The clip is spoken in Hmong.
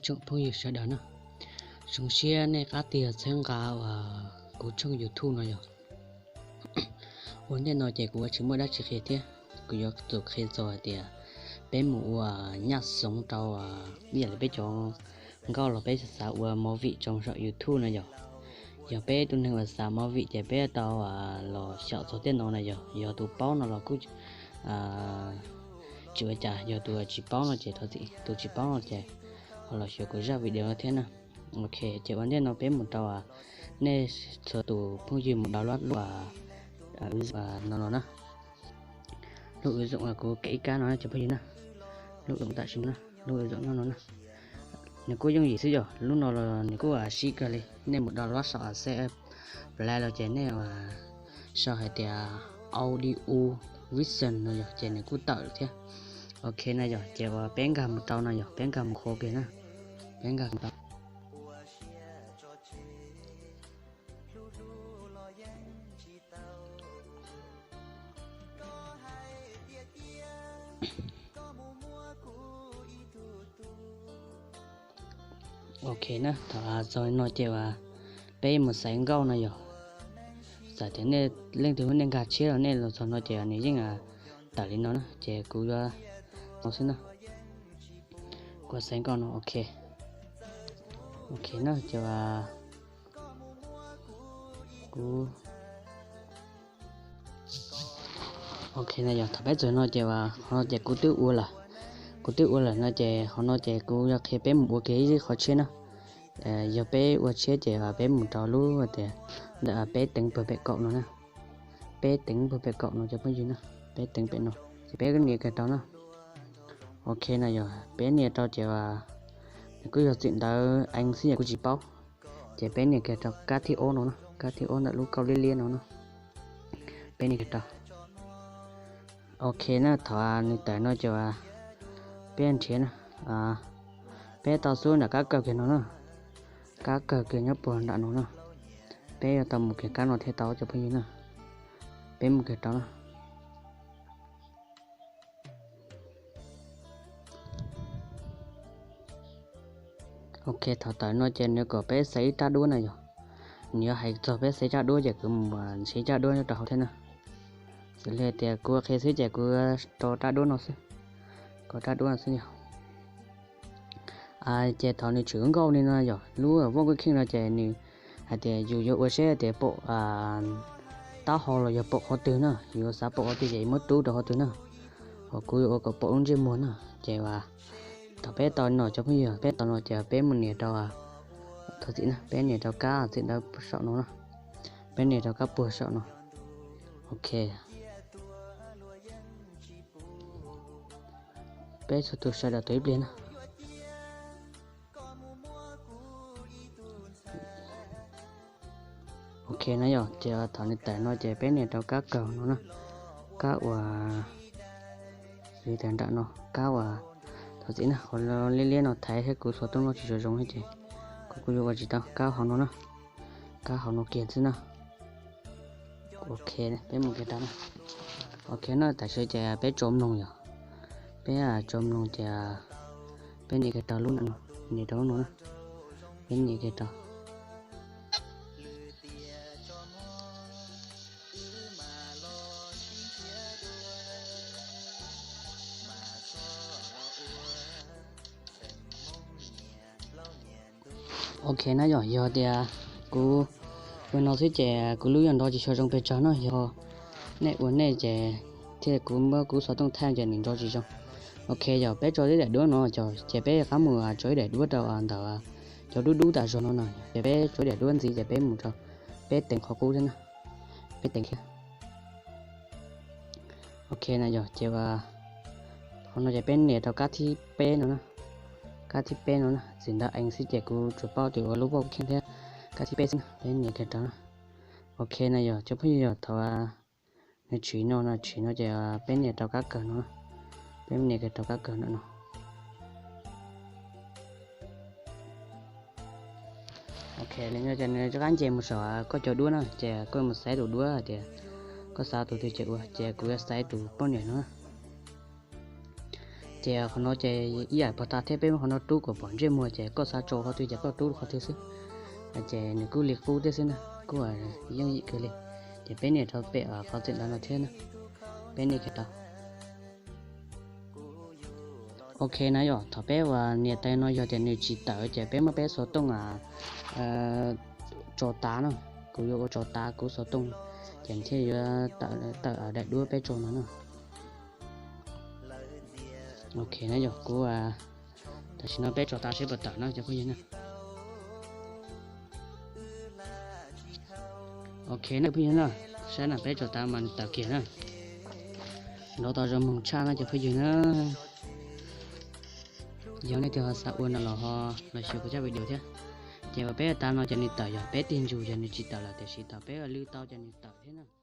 Tsoom phooj ywg sawv daws na, zoo siab nej qab tig txhawb nqa uas kuv tshooj YouTube no yog. Ua ntej no ces kuv tsis muaj dab tsi qhia thiab, kuv yuav tsum qhia txog hais tias peb mus ua nyaj xoov rau ib yam li peb cov nkauj los peb xav ua movie tso saum YouTube no yog. Yog peb tus neeg uas xav movie ces peb tau los xyaum txog tej no na yog. Yog tus paub no los kuj tsis ua cas, yog tus tsis paub no ces thov txim, tus tsis paub no ces ho los xyuas kuv zaj video no thiab na. Ok, ces ua ntej no peb mus rau nej txhua tus phooj ywg mus download lub no los na. Lub ua zoo kuv kev ib kab no cov phooj ywg na, lub ua zoo tam sim no, lub ua zoo no no na. Nws kuj yooj yim xwb yog, lub no los nws kuj sib kawg li, nej mus download saum C Play los ces nej sau hais tias Audio Vision no yog ces nws kuj tawm thiab. Ok na yog, ces uas peb nkag mus rau no yog, peb nkag mus qhuav kiag na, peb nkag mus rau Ok na, thaum txog no ces uas peb mus xaiv nkauj no yog, txawm tias nej leej twg nej nkag tshiab los nej los txog no ces nws yeej tawm li no na, ces kuv yuav no xwb na, kuv xaiv nkauj no. Ok, ok na ces kuv Ok na yog, thaum peb txog no ces qhov no ces kuv twb ua lawm, kuv twb ua lawm no ces qhov no ces kuv yuav qhia peb mus ua kiag ib qhov tshiab na. Yog peb ua tshiab ces peb mus rau lub tias ntawm peb teev pawg pem kaum no na, peb teev pawg pem kaum no cov phooj ywg na, peb teev pem no ces peb nias kiag rau na. Ok na yog, peb nias rau ces nws kuj yog txim ntawv ees xwb yog kuv tsis paub, ces peb nias kiag rau kab thib ob no na, kab thib ob ntawm lub kauj liab liab no na, peb nias kiag rau. Ok na, thaum nws tawm no ces peb nrhiav na, peb tau xub nram kab kawg kiag no na, kab kawg kiag nyob puag nram no na, peb yuav tau mus kiag kab no thiaj tau cov phooj ywg na, peb mus kiag rau na. Ok, thaum tawm no ces nws kom peb xaiv ib rab duab na yog, nws yuav hais txog peb xaiv rab duab ces kuv mus ntsib rab duab nyob rau hauv thiab na. Xws li tias kuv qhia xwb ces kuv rau rab duab no xwb, kom rab duab no xwb yog. Ces thaum nws tshwm nkauj li no yog lub Vooj Kub Kheej no ces nws hais tias yus yuav ua saib tias pom taub hau los yog pom qhov twg na, yus xav pom qhov twg ces muab rub rau qhov twg na. Ho kuv yuav ua kom pom lub ntsej muag na. Ces thaum peb tau no cov phooj ywg, peb tau no ces peb mus nias rau, thov txim na, peb nias rau kab txim ntawv saum no na, peb nias rau kab puag saum no. Ok, peb txhua tus sawv daws tos ib pliag na. Ok na yog, ces thaum nws tawm no ces peb nias rau kab kaug no na, kab uas li tas nram no, kab uas, thov txim na, qhov liab liab no thaiv thiab kuv xov tooj no tsis tshua zoo thiab ces kuv kuj yuav ua tsis tau, kab hauv no na, kab hauv no kiag xwb na. Ok, peb mus kiag rau na. Ok na, tam sim no ces peb tso mloog yog, peb tso mloog ces peb nias kiag rau lub no, nias rau lub no na, peb nias kiag rau. Ok na yog, yog tias kuv ua no xwb ces kuv lub yuav nrov tsis tshua zoo pes tsawg na, yog nej ua nej ces thiaj kuv muab kuv xov tooj thaij ces nws nrov tsis zoo. Ok, yog peb tso ib daim duab no ces peb rov qab mus tso ib daim duab rau ntawm cov dub dub tas zog no na, ces peb tso ib daim duab ntxiv ces peb mus rau, peb teev qhov qub thiab na, peb teev thiab. Ok na yog, ces qhov no ces peb nias rau kab thib peb no na, kab thib peb no na, txim ntawv ees xwb ces kuv tsuas paub tias ua lub Vooj Kheej thiab, kab thib peb xwb na, peb nias kiag rau na. Ok na yog, cov phooj ywg, yog thaum nws tshwm no no, tshwm no ces peb nias rau kab kawg no, peb nias kiag rau kab kawg no no. Ok, li no ces nws rov qab nce mus saum koj cov duab na, ces koj mus xaiv tus duab hais tias koj xav tus twg ces ua, ces kuv yuav xaiv tus poj niam no. Ces qhov no ces ib yam pos tas thiab, peb muab qhov no rub kom pom ntsej muag, ces koj xav tso qhov twg ces koj rub qhov twg xwb. Ces nws kuj li qub thiab xwb na, kuj yooj yim kawg li. Ces peb nias rau pem qhov txwm ntawd no thiab na, peb nias kiag tau. Ok na yom, thaum peb ua nias tas no yog tias nws tsis tawm ces peb muab peb xov tooj tso tav no, kuv yuav ua tso tav kuv xov tooj, ces thiaj yuav tawm daim duab peb tso no na. Ok na yom, kuv tam sim no peb tso tav seb puas tawm no cov phooj ywg na. Ok na phooj ywg na, saib na, peb tso tav mas nws tawm kiag na. Nrov tau zoo mloog tshaj no cov phooj ywg na. Yog nej twg ho xav ua no los ho los xyuas kuv cov video thiab. Ces uas peb tav no ces nws tawm, yog peb tig ntsug ces nws tsis tawm lawm, tiam sis thaum peb lwb tau ces nws tawm thiab na.